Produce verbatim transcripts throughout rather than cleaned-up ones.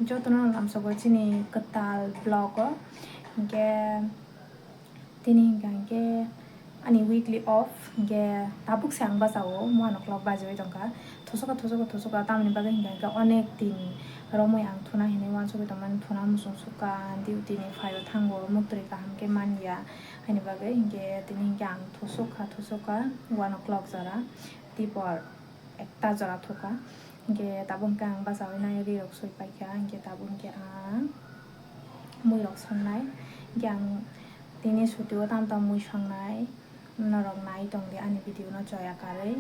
Jotono lamsogo chini kwtal vlog o. Hinkhe tini hinkha hinkhe ani weekly off, hinkhe tabuk se ang bachao one o'clock bajiwi tongkha. Thosokha, thosokha, thosokha, tamoni bagwi hinkha hinkhe onek din romwi ang thuna hinwi uansugwi tongmani, thuna muchung sukha, duty ni phaio thango, muktwi kaham khe manya, haini bagwi hinkhe tini hinkhe ang thosokha, thosokha one o'clock jora, tipor ekta jora thokha. Hinkhe tabuk hinkhe ang bachawi nai rirok sui paikha, hinkhe tabuk hinkhe ang muirok songnai. Hinkhe ang tini sutio tam tam mui songnai, norok nai tongdi ani video no choya karwi.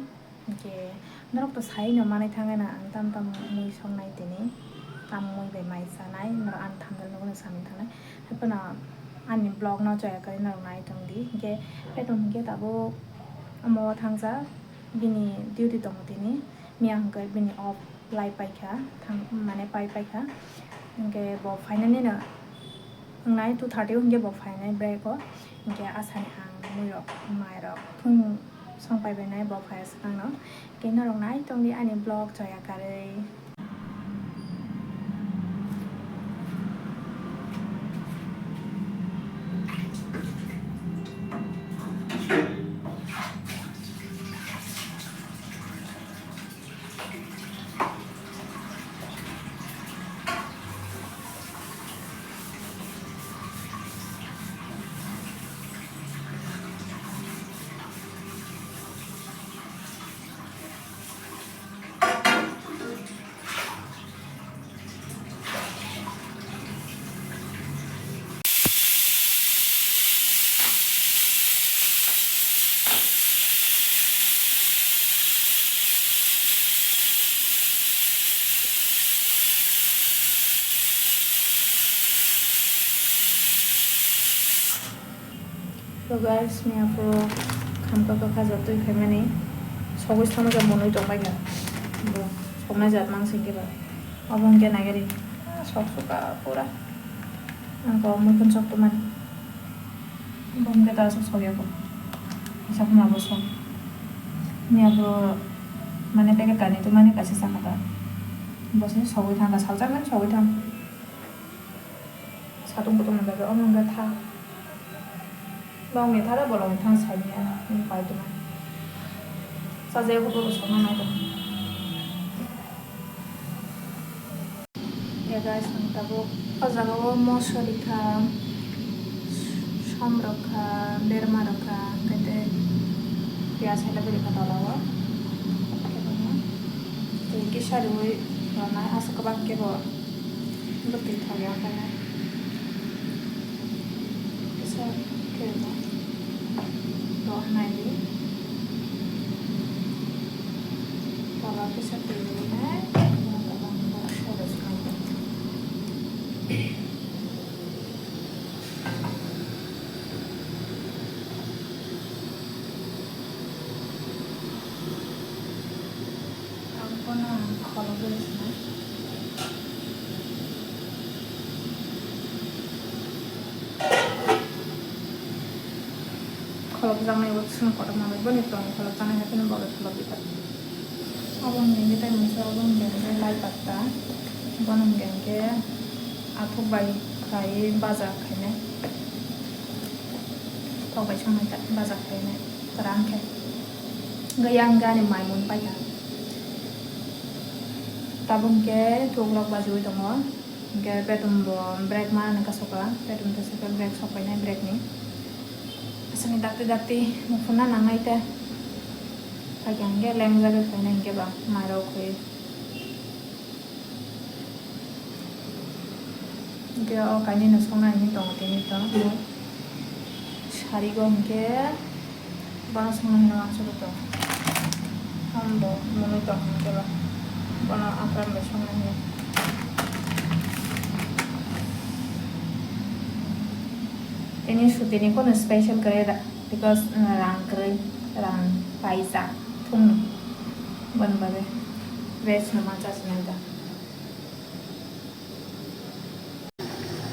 Hinkhe norok to saino manwi thangwi na ang tam tam mui songnai tini, tam mui bai mai chanai, norok ani thumbnail nugwi sanwi thangnai. Haiphano ani vlog no choya karwi norok nai tongdi. Hinkhe petom hinkhe tabuk omo thangjak. Bini duty tongo tini, miya hwnkhe bini off lai paikha, thang, mane pai paikha, hwnkhe bo phainani no wngnai two thirty o hwnkhe bo phainai break o, hwnkhe asani ang muirok mairok thung song pai bainai bo phai swkang no, hwnkhe norok nai tongdi ani vlog choya karwi. So guys, miya phuru khamka kakha jotoi khaimani sogwi sama jat monwi tongbaikha. Bo soknai jat mang singkhe ba. Obo hwnkhe nagari. Ah, sok suka pura. Ang kok muikhun sok tumani. Bo hwnkhe ta sok sok yako. Isa khuna bo sok. Miya phuru mane packet kainwi tumani kaisa sakha ta. Bo se sogwi thangkha, saljakmani sogwi thang. Satung kutung ni bagwi omo wngkha tha. Bongni thara bolongni thang saimanya wng pai tongmani. Chajak khe bobo songna nai tong. Ya guys, ang tabuk o jaga o moso rikha, som rikha, berma rikha, hwnkhe tei piyaj hai rikha tola o. Tei kisa riui ronai aswk kwbang khe bo. Bwtwi thok ya khe. Kisa khe bo. Bo nai di. Tola kisa twi nai. Bo sodo swkang. Ang bono kholobwi rwkha. Kholobjaknai bo chwng kotorma bai, boni tong kholobjaknai hai phano bo bai kholobwi kha. Obo hwnkhe tei mungsa, obo hwnkhe lai patta, bono hwnkhe athuk bai khlaiwi baja khainai. Thok bai songnai ta, baja khainai, kwran khe. Hwnkhe yang hwnkhe ani mai mui paikha. Tabuk hwnkhe two o'clock bajiwi tongo. Hwnkhe petum bo break ma nang kasoka, petum to sokha break sok painai break ni. Aswkni dakti dakti muphunna nangnai ta. Paikha hwnkhe lengjagwi phainai hwnkhe ba mairok khui. Hwnkhe o kainwino songnai hinwi tongo tini to. Sarigo hwnkhe bono songnai hinwi uansukgwi tongo. Hambo mwnwi tong hwnkhe ba. Bono apran bai songnai hinwi. Tini sutini kono special kwrwi ra-, because, uh, rang kwrwi, rang paijak thumni. Boni bagwi veg no ma chajagwi nai da.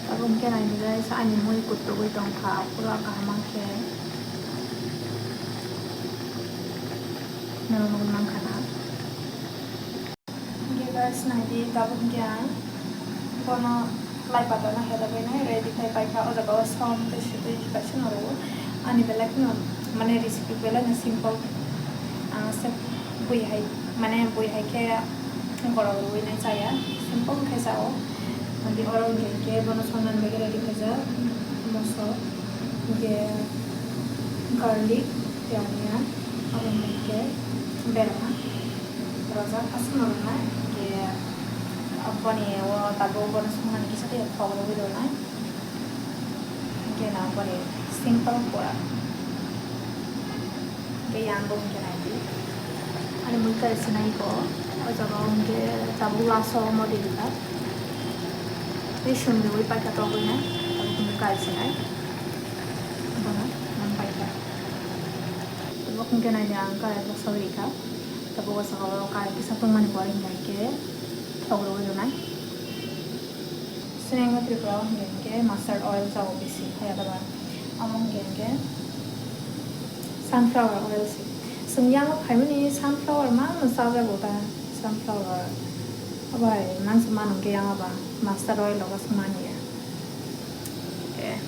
Abo hwnkhe naidi guys, ani mui kutrugwi tongkha, pura kaham khe. Norok nugwi mankha na. Hwnkhe guys, naidi, tabuk hwnkhe ang Bono lai pata no helai bai nai ready khai paikha, o jaga o som tei sitwi kaisa no rwo. Ani belai kheno mane recipe belai no simple. Ang se bui hai mane bui hai khe gorok rwui nai chaya, simple khe cha o. Adi oro hwnkhe hwnkhe bono songna bagwi ready khaijak moso, hwnkhe garlic, tei onion, abo hwnkhe berma. Rojak aswk no rwnai, hwnkhe aboni o tabuk bono songmani kisa khe thok rwui rwnai. Hwnkhe na aboni simple pura. Hwnkhe yang bo hwnkhe nai di. Ani mui kai sinai ko, o jaga o hwnkhe tabuk last o omo di rwkha. Tei sum rwui paikha togwi nai, tabuk hwnkhe kai sinai. Bono nang paikha. Tabuk hwnkhe nai di ang kai bwsai rikha. Tabuk o saka o karai kisa tongmani pore hwnkhe thok rwui rwnai. Sini ang Tripura o hwnkhe hwnkhe mustard oil chao bisi haya daba. Amo hwnkhe hwnkhe sunflower oil si. Chwng yang o phaimani sunflower ma no chajago ta sunflower. Obai mangsa mano hwnkhe yang oba mustard oil rogo swmani ya. Eh,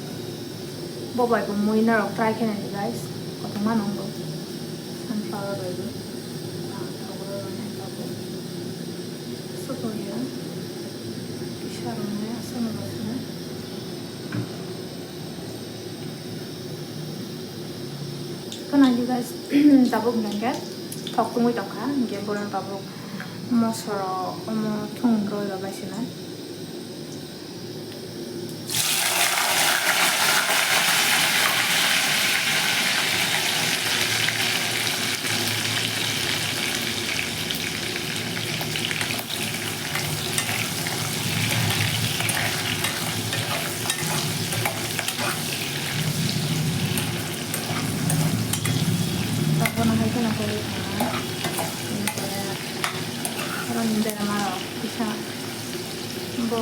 bo bai bo mui norok try khe nai di guys, kothoma nw wng bo sunflower bai bo. Soto ya, kisa rwmani aswk no rwsini. Khwnai di guys, tabuk hwnkhe thok tungwi tongkha, hwnkhe borok tabuk moso rok omo thung rwi rok bai sinai. Tabukno hai kheno khe aro ni berama rok kisa bo.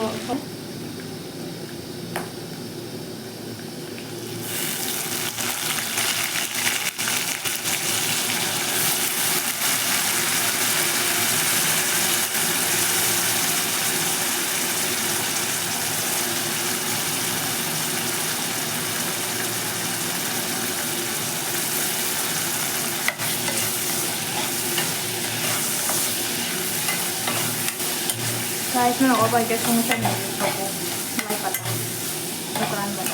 Guys, no, obo hai khe songwi chana tabuk lai pata, okran bai.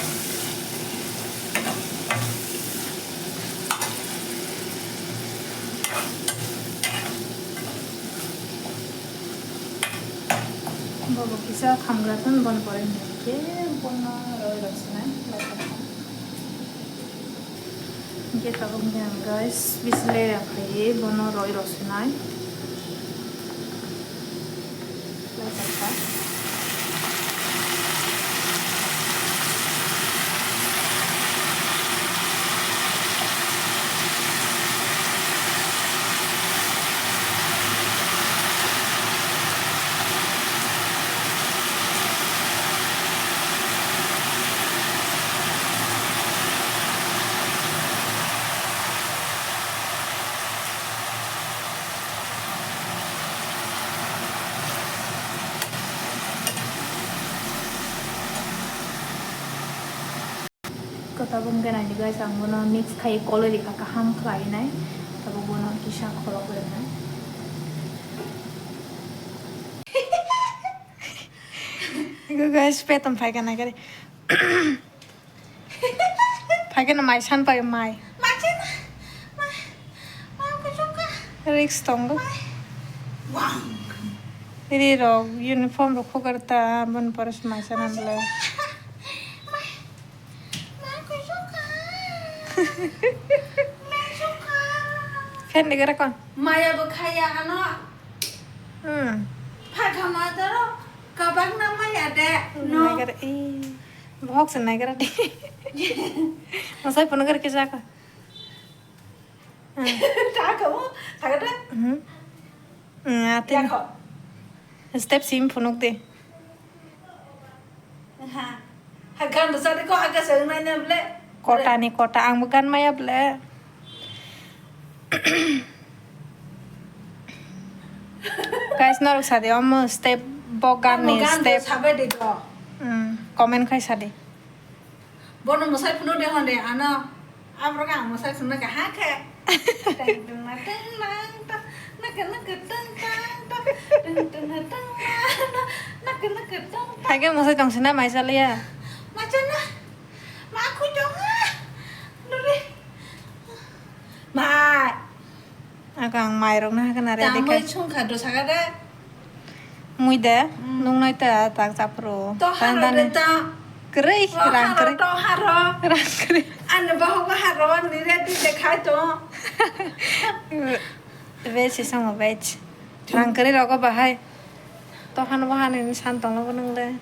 Bobo kisa khamgra tun bon pore hwnkhe bono roi rok sinai lai pata. Hwnkhe tabuk hwnkhe ang guys, bisi lereng khaiwi bono roi rw sinai. Ko tabuk hwnkhe naidi guys, ang bono mix khai koloi rikha kaham khlai nai, tabuk bono kisa khorok rwnai. Go guys, petom phaikha naikhe. Phaikhe no mai san pai mai. Mai san, mai, mai kuchuk kha. Risk tongo. Mai. Wang. Ri rok uniform rok khukar ta, bon poros mai san. Mai san, anle. Mai, mai kuchuk kha. Mai kuchuk kha. Fan de gara kon. Maya bo khaya ano. Hmm. Phakha ma daro, kabang na maya de. No. Nai gara, ee. Bohok se nai gara de. Masai phone gara kisa ka. Hmm. Ta ka mo, ta ka de. Hmm. Hmm, ate. Ya ko. Step sim phunuk de. Ha. Ha, gan rwchak de ko, ha, ga se wngnai na ble. Kota ni kota, ang bo gan maya ble. Guys, norok sadi omo step Bo gan ni step sabai de to. Hmm, comment khai sa de. Bono mwsai phunu de hon de ano. Abrok ang mwsai phunu ka ha khe. Teng teng na teng nang ta. Naka naka teng tang ta. Teng teng na teng nang ta. Naka naka teng ta. Hai khe mwsai tong sina mai sa liya. Mai cha na. Ma khu tong ha. Dore. Mai. Ako ang mairok na hakana ready kha. Tamoi sungkha do saka de. Mui de, hmm, nung nai ta tak chapro. To haro de ta. Kwrwi, rang kwrwi. To haro. Rang kwrwi. Ano bahok haro ni ready de khai to. Veg si samo veg. Rang kwrwi rogo bahai. To hano bahani ni san tong logo nung de.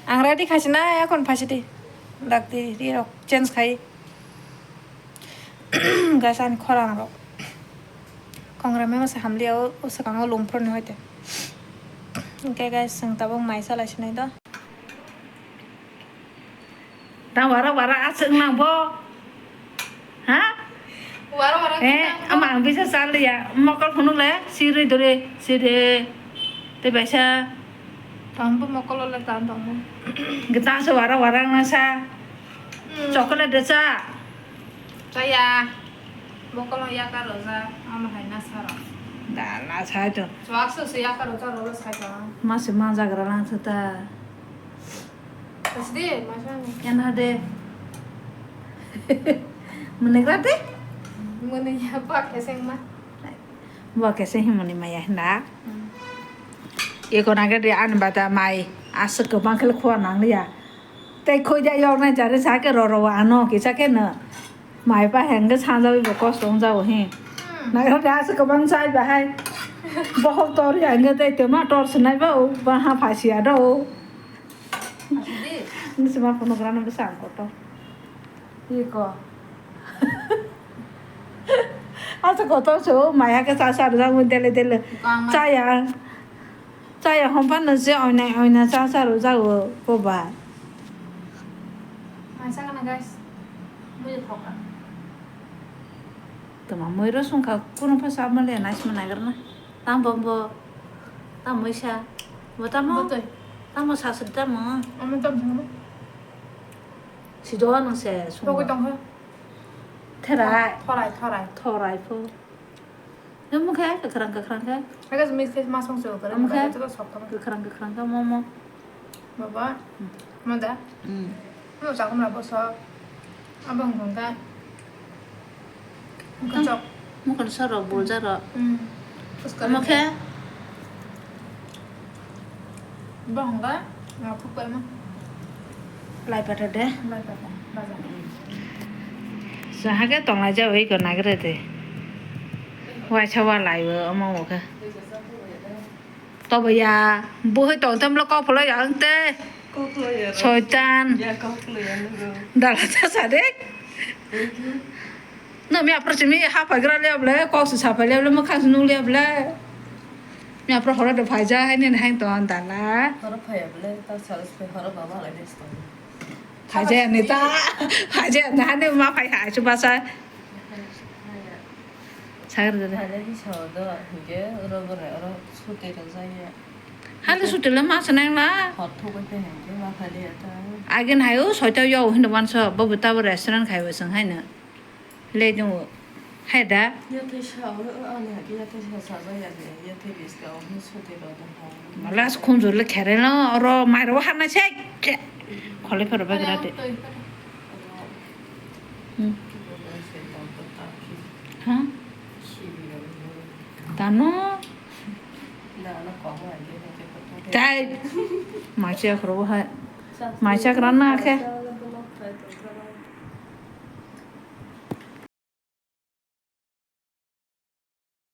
Ang ready khaisina, ekhon phaisidi. Dakti ri rok change khai. Guys, ani khorang rok. Kongra memo se hamliya o, o swkango lungphro ni hoite. Okay guys, chwng tabuk mai salai sinai do. Tang wara wara aswk nang bo. Ha? Wara wara. Eh, ama ang bisa saliya. Mokol phunuk le, siri dore, siri. Te baisa. Tang bo mokol le tang tong bo. Gita se wara wara na sa. Hmm. Chocolate de sa. Chaya. Mokol ya ka roja, ama hai na sara. Da na sa to. Chwak se se ya ka roja ro sai ka. Ma se ma jagra lang sa ta. Asdi, masang. Yan ha de. Mene gra de? Mene ya pa keseng ma. Bo keseng hi mani maya hina. Hmm. Eko na ge de an bata mai. Aswk kwbang khe khwa nang liya. Tei khoi ja yok nai jare sa ke ro ro ano kisa ke no. Mai pa heng ke sanja bo kosto ong jao hi. Hmm. Na gra de aswk kwbang sai bahai. Bohok tor ya nge tei te ma tor sinai ba o ba ha phasia do. Asidi. Nisi ma phunuk rano bwsa ang kotor. Iko. Asa kotor se o maya ke sa sa rwjak mui dele dele. Bang ma. Chaya. Chaya hom phano se oinai oina sa sa rwjak o ko ba. Mai sa kana guys. Mui thok ka. Tama mui ro sungkha kunu pha sa ma le nai sima nai garna. Tamo bo, tamo isa. Bo tamo? Botoi. Tamo sasri tamo? Amo tamo sangmo? Sido nang se sungmo. Togoi tongkha. Therai. Thorai, thorai. Thorai pho. Amo khe, kwkhrang, kwkhrang khe. Aga mis ke mas mong se. Amo khe? Sok tamo. Kwkhrang, kwkhrang khe, momo. Baba, hmm. Mada? Hmm. Ano chakum rabo sok. Abang hongga. Kachok. Mukon soro, bulja ro. Hmm. Amo khe? Bang hongga. Ngakuk pa ma. Lai pata de. Lai pata. Baja. Sa hake tonglai jao iko nagre de. Waisa wa lai wo, omo wo khe. Tobo ya, buhai tong tamlo kok phulo ya ang te. Kok phulo ya. Soitan. Ya, kok phulo ya, nunggu. Dala ta sa de. Nunggu. No, mi apro chimi ha pa gra le ble, kok su sa pa le ble, mo khang su nu le ble. Mi apro horo de phaija, hai ne hai to dala. Horo phaya ble, ta sa le horo baba le de sto. Phaijaya ni ta, phaijaya ni hani ma phai hai chu basa. Sagri dada. Phaijaya ni sao do, hingke oro bore oro suti rok jaya. Hali suti le ma sanang la. Hot thubai te hingke ma phai liya ta. Agin hai o soita yo hino wanso, bo bo ta bo restaurant khai bo song hai na. Le jong o. Hai da? Yathai sa, o, o, ani hake yathai sa, sa, sa, ya, ya, yathai biska, o, ni sote ro, da, ha. Malas khunjur le khere no, oro mai ro hana se. Khole pharo ba gra de. Hmm. Ha? Tano? Tai. Mai se khro hai. Mai se kra na khe.